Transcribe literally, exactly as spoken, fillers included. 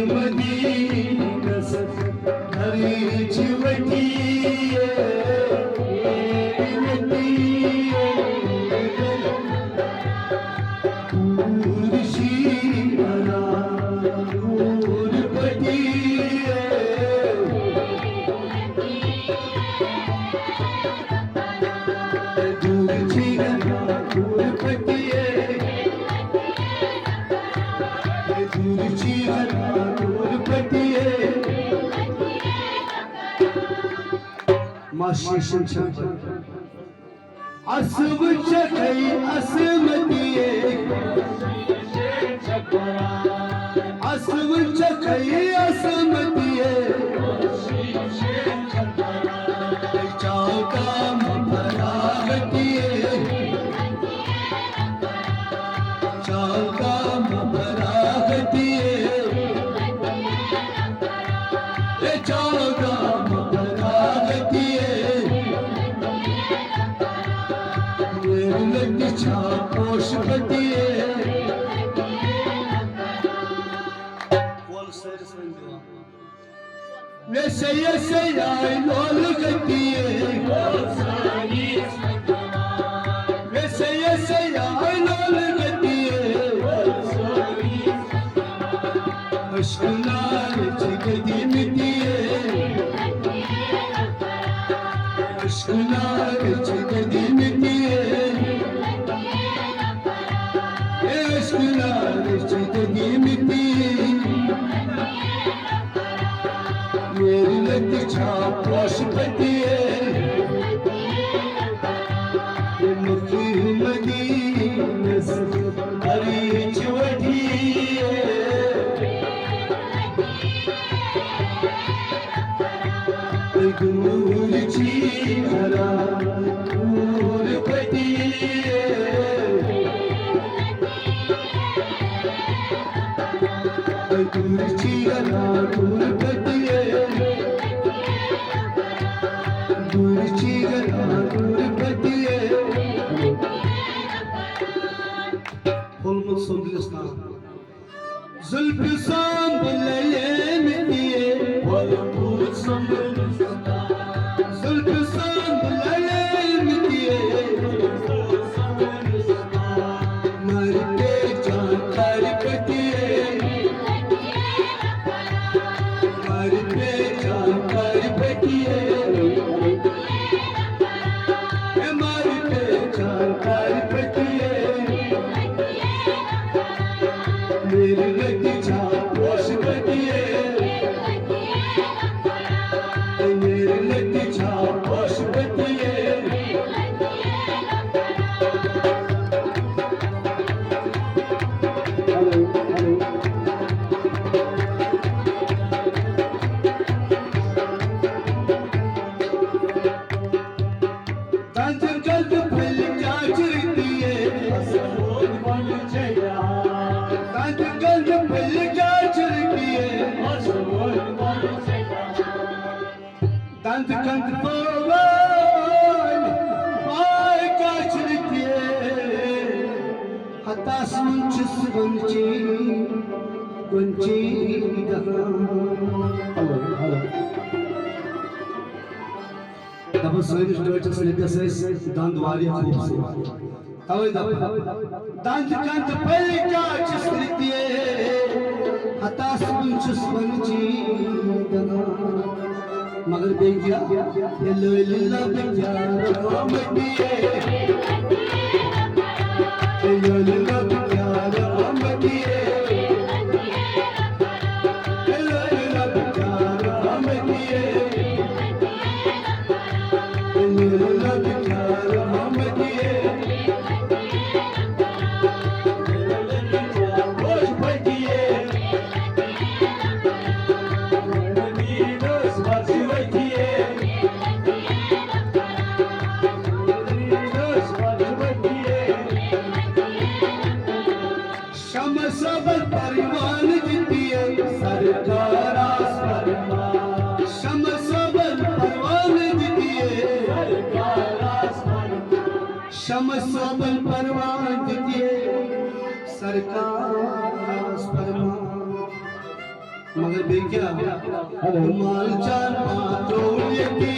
مدینس درچ وتی، وتی۔ دور شی انا دور پتی، دور چی انا دور پتی، دور چی انا دور پتی۔ ماشی شمشان۔ اسوٕ چھکھے اسمتی، اسوٕ چھکھے اسمتی، چاو کام فراغتی، چاو کام فراغتی۔ اے چاو گام بھرا گتی اے، میرے لٹ چھا پوش پتی اے۔ ویسے یسے آئی لول گتی اے، ویسے یسے آئی لول گتی اے۔ عشق نار چھ قدیم دیے، عشق نار چھ قدیم دیے، عشق نار چھ قدیم دیے۔ میری لت چھا پوش پتی، مدینس ہری چوٹی۔ دور چی کرا دور پتی، دور چی کرا دور پتی، دور چی کرا دور پتی۔ پھوٚلمُت سُنٛد گُلِستان۔ زلف سانبھ للین دیے، زلف سانبھ للین دیے، مر پہ جان کر پتیے، مر پہ جان کر پتیے۔ ہماری پہچان کار پتی ہے، میری لتی چھا پوش پتی ہے، میری لتی چھا پوش پتی ہے۔ Hello, hello. دند گند پھل کیا چرتی ہے، دند گند پھل کیا چرتی ہے، دند گند پھل پائے کیا چرتی ہے۔ ہتاس من چھس گنچی، گنچی دہان۔ Hello, hello. دپان سٲنِس ٹٲٹھِس رٔٹِس ٲسۍ دنٛد واریاہ خوٗبصوٗرت۔ توے دپان، دنٛد کنٛد پٔلۍ کیٛاہ چھِس رٔتۍ، ہتاس کُن چھُس وۄنۍ چی دَپان۔ مگر بیٚیہِ کیٛاہ؟ ہے لٲلۍ لَب کیٛاہ رقم پیے؟ ہے لٲلۍ لَب کیٛاہ رقم پیے؟ ہے لٲلۍ لَب کیٛاہ رقم پیے؟ شمس صٲبن پروانہٕ دِتیے سرکارس فرمان۔ شمس صٲبن پروانہٕ دِتیے سرکارس فرمان۔ شمس صٲبن پروانہٕ دِتیے سرکارس فرمان۔ مگر بیٚیہِ کیٛاہ؟ مال چار پانٛژھ ترٛووُن ییٚتی۔